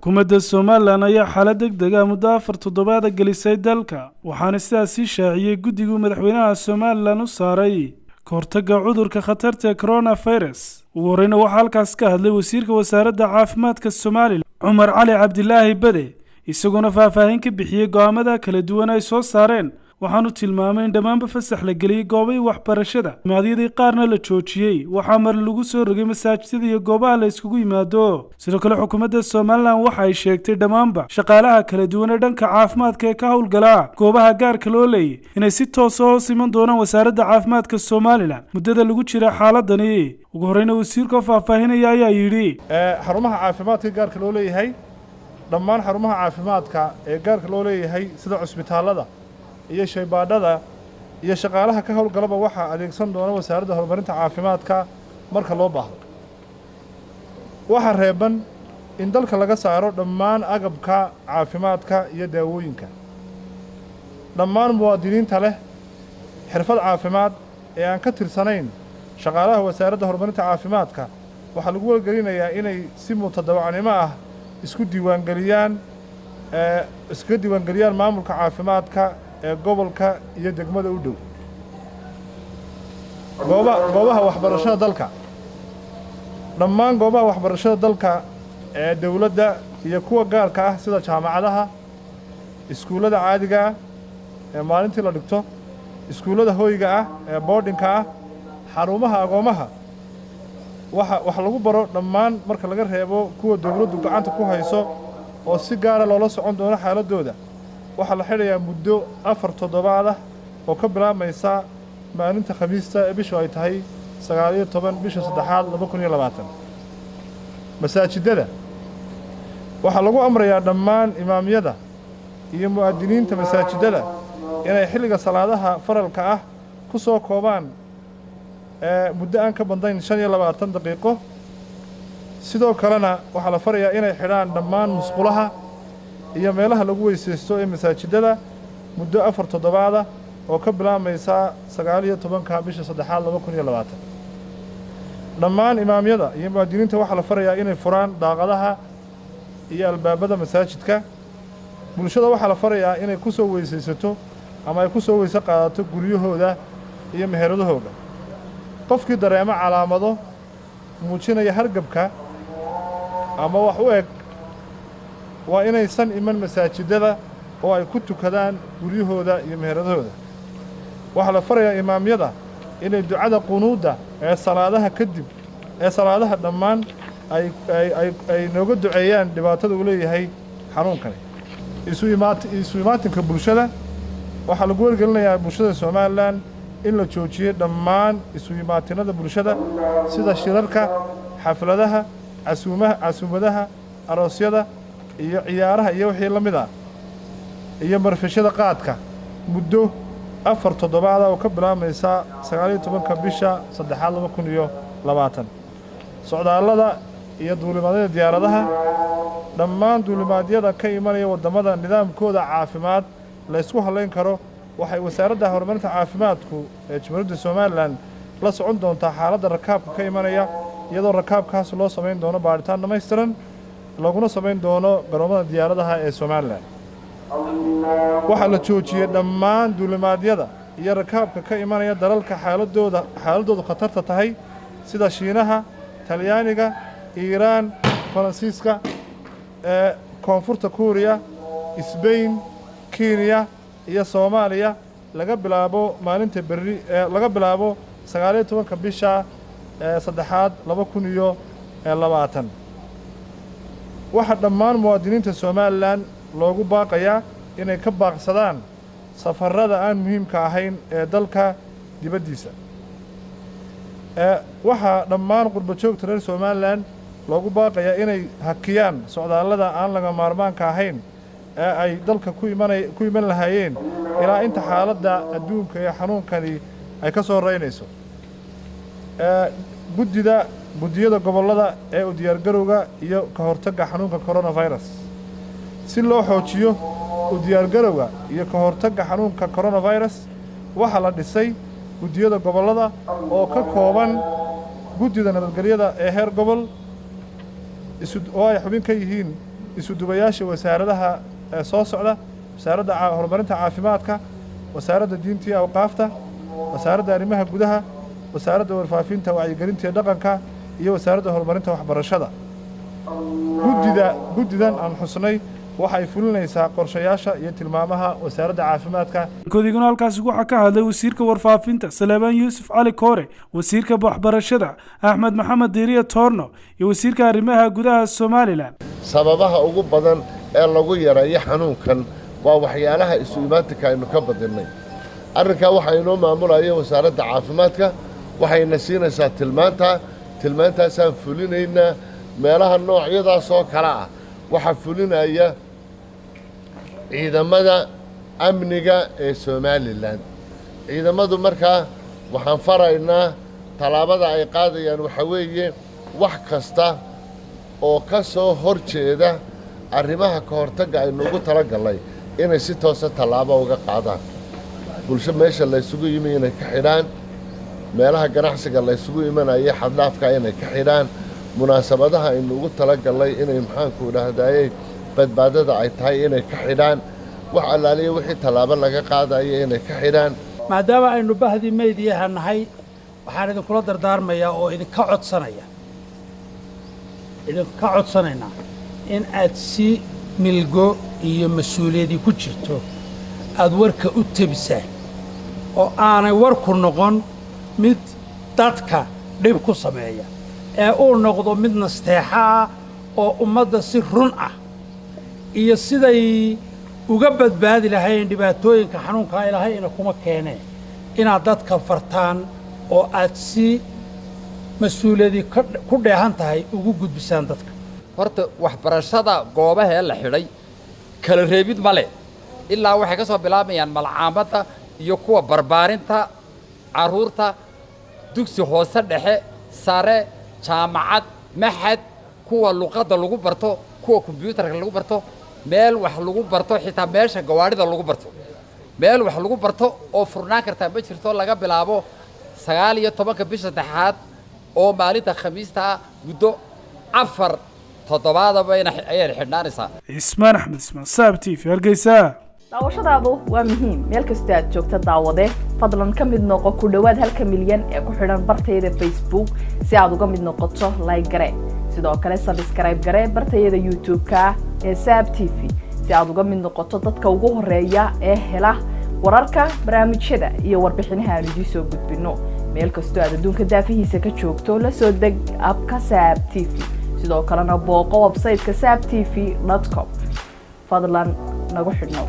Xukuumadda Somalilan ayaa xaalad degdeg ah muddo 4 toddobaad gelisay dalka, waxaana sidaasi shaaciyey guddigu madaxweynaha Somalilan u saaray ka hortagga cudurka khatarta ee coronavirus. Ugu horreyna waxaa halkaas ka hadlay wasiirka wasaaradda caafimaadka Somalilan, Cumar Cali Cabdilaahi Bade, isagoona faahfaahin ka bixiyey go'aamada kala duwan ay soo saareen. Waxaanu tilmaamay in dhammaanba fasax la geliyey goobihii waxbarashada, maadyadii qaarna la joojiyey, waxaa mar lagu soo rogay masaajidada iyo goobaha la iskugu yimaado. Sidoo kale xukuumadda Somalilan waxa ay sheegtay dhammaanba shaqaalaha kala duwan ee dhanka caafimaadka ee ka howlgala goobaha gaarka loo leeyay inay si toosa hoos iman doonaan wasaaradda caafimaadka Somalilan muddada lagu jira xaaladani. Ugu horreyna wasiirka oo faahfaahinaya ayaa yidhi: Xarumaha caafimaadka gaarka loo leeyahay, dhammaan xarumaha caafimaadka ee gaarka loo leeyahay sida cusbitaallada iyo shaybaadhada iyo shaqaalaha ka howlgalaba waxaa adeegsan doona wasaaradda horumarinta caafimaadka marka loo baahdo. Waxaa reeban in dalka laga saaro dhammaan agabka caafimaadka iyo daawooyinka. Dhammaan muwaadiniinta leh xirfad caafimaad ee aan ka tirsanayn shaqaalaha wasaaradda horumarinta caafimaadka waxaa lagu wargelinayaa inay si mutadawacnimo ah isku diiwaangeliyaan, iskaga diiwaangeliyaan maamulka caafimaadka ee gobolka iyo degmada u dhow. Goobaha waxbarashada dalka, dhammaan goobaha waxbarashada dalka ee dawladda iyo kuwa gaarka ah sida jaamacadaha, iskuullada caadiga ah ee maalintii la dhigto, iskuullada hoyga ah ee boardingka ah, xarumaha agoomaha waxa wax lagu baro dhammaan, marka laga reebo kuwa dawladdu gacanta ku hayso oo si gaara loola socon doono xaaladdooda, waxaa la xidhayaa muddo 4 toddobaad ah oo ka bilaabmaysa maalinta Khamiista ee bishu ay tahay 19 bisha saddexaad 2020. Masaajidada waxaa lagu amrayaa dhammaan imaamyada iyo mu'adiniinta masaajidada inay xilliga salaadaha faralka ah ku soo koobaan muddo aan ka badnayn 25 daqiiqo. Sidoo kalena waxaa la farayaa inay xidhaan dhammaan musqulaha iyo meelaha lagu weysaysto ee masaajidada muddo 4 toddobaada oo ka bilaabmaysa 19-ka bisha saddexaad 2020. Dhammaan imaamyada iyo mu'adiniinta waxaa la farayaa inay furaan daaqadaha iyo albaabada masaajidka. Bulshada waxaa la farayaa inay ku soo weysaysato ama ay ku soo weyse qaadato guryahooda iyo meheradahooda. Qofkii dareemo calaamado muujinaya hargabka ama wax u eg waa inaysan iman masaajidada oo ay ku tukadaan guryahooda iyo meheradahooda. Waxaa la farayaa imaamyada inay ducada qunuudda ee salaadaha kadib ee salaadaha dhammaan ay ay ay ay nooga duceeyaan dhibaatada uu leeyahay xanuunkani. Isu imaatinka bulshada, waxaa lagu wargelinayaa bulshada Somalilan in la joojiyey dhammaan isu imaatinada bulshada sida shirarka, xafladaha, casuumaha, casuumadaha aroosyada iyo ciyaaraha iyo wixii la mid ah, iyo marfishada qaadka muddo 4 toddobaada oo ka bilaabmaysa 19-ka bisha saddexaad 2020. Socdaallada iyo duulimaadyada diyaaradaha, dhammaan duulimaadyada ka imanaya waddamada nidaamkooda caafimaad la ysku hallayn karo waxay wasaaradda horumarinta caafimaadku ee Jamhuuriyadda Somalilan la socon doontaa xaaladda rakaabka ka imanaya, iyadoo rakaabkaas loo samayn doono baadhitaan dhammaystiran laguna samayn doono garoomada diyaaradaha ee Somalilan. Waxaa la joojiyey dhammaan duulimaadyada iyo rakaabka ka imanaya dalalka xaaladdoodu khatarta tahay sida Shiinaha, Talyaaniga, Iiraan, Faransiiska, Koonfurta Kuuriya, Sbain, Kenya iyo Soomaaliya laga bilaabo maalinta berri, laga bilaabo 19-ka bisha saddexaad 2020. Waxaa dhammaan muwaadiniinta Somalilan loogu baaqayaa inay ka baaqsadaan safarrada aan muhiimka ahayn ee dalka dibaddiisa. Waxaa dhammaan qurbajoogta reer Somalilan loogu baaqayaa inay hakiyaan socdaallada aan laga maarmaanka ahayn ee ay dalka ku iman lahaayeen ilaa inta xaaladda adduunka ee xanuunkani ay ka soo raynayso. Guddiyada gobollada ee u diyaargarowga iyo ka hortagga xanuunka coronavirus, si loo xoojiyo u diyaargarowga iyo ka hortagga xanuunka coronavirus, waxaa la dhisay guddiyada gobollada oo ka kooban guddida nabadgelyada ee heer gobol oo ay xubin ka yihiin Isudubayaasha wasaaradaha ee soo socda: Wasaaradda Horumarinta Caafimaadka, Wasaaradda Diinta iyo Awqaafta, Wasaaradda Arrimaha Gudaha, Wasaaradda Warfaafinta, Wacyigelinta iyo Dhaqanka iyo Wasaaradda Horumarinta Waxbarashada. Guddida guddidan aan xusnay waxay fulinaysaa qorshayaasha iyo tilmaamaha Wasaaradda Caafimaadka. Kodiguna halkaasi waxaa ka hadlay wasiirka Warfaafinta Saleebaan Yuusuf Cali Koore, wasiirka Waxbarashada Axmed Maxamed Diiriya Toorno iyo wasiirka Arrimaha Gudaha Somalilan. Sababaha ugu badan ee lagu yareeyo xanuunkan waa waxyaalaha isu imaatinka aynu ka badinnay. Arrinkaa waxaa inoo maamulaya Wasaaradda Caafimaadka, waxayna siinaysaa tilmaantaa, tilmaantaasaan fulinaynaa. Meelaha noocyadaas oo kale ah waxaa fulinaya ciidamada amniga ee Somalilan. Ciidamadu markaa waxaan faraynaa tallaabada ay qaadayaan waxaa weeye wax kasta oo ka soo hor jeeda arrimaha ka hortagga aynu ugu talagallay inay si toosa tallaabo uga qaadaan. Bulsho meesha laysugu yimi inay ka xidhaan, meelaha ganacsiga laysugu imanaya xaddhaafka inay ka xidhaan, munaasabadaha aynu ugu talagallay inay, maxaanku dhahdaayey, badbaadada ay tahay inay ka xidhaan, wax allaaliya wixii tallaabo laga qaadayo inay ka xidhaan. Maadaama aynu bahdii meediyaha nahay, waxaan idinkula dardaarmayaa oo idinka codsanaynaa in aad si milgo iyo mas-uuliyadii ku jirto aad warka u tebisaan oo aanay warku noqon mid dadka dhib ku sameeya ee uu noqdo mid nasteexa ah oo ummadda si run ah iyo siday uga badbaadi lahayn dhibaatooyinka xanuunkaa Ilaahay ina kuma keeneen inaad dadka fartaan oo aad si mas-uuliyadii ku dheehan tahay ugu gudbisaan dadka. Horta waxbarashada goobahee la xidhay kala reebid ma leh, ilaa waxay ka soo bilaabayaan malcaamadda iyo kuwa barbaarinta carruurta, dugsi hoose, dhexe, sare, jaamacad, machad, kuwa luqadda lagu barto, kuwa kombyuutarka lagu barto, meel wax lagu barto, xitaa meesha gawaadhida lagu barto. Meel wax lagu barto oo furnaan kartaa ma jirto laga bilaabo 19-ka bisha saddexaad oo maalinta Khamiista ah. Muddo 4 toddobaadaba ayayna xidhnaanaysaa. Cismaan Axmed Ismaan, Saab TV, Hargeysa. Daawashadaadu waa muhiim meel kastoo aad joogta. Daawade, fadlan ka mid noqo ku dhowaad halka milyan ee ku xidhan bartayada Facebook. Si aad uga mid noqoto, like garee, sidoo kale subscribe garee bartayada YouTube-ka ee Saab TV si aad uga mid noqoto dadka ugu horeeya ee hela wararka, barnaamijyada iyo warbixinaha aan idiin soo gudbino. Meel kastoo aad adduunka daafihiisa ka joogto, la soo deg app-ka Saab TV, sidoo kalena booqo website-ka saab TV com. Fadlan nagu xidhnow.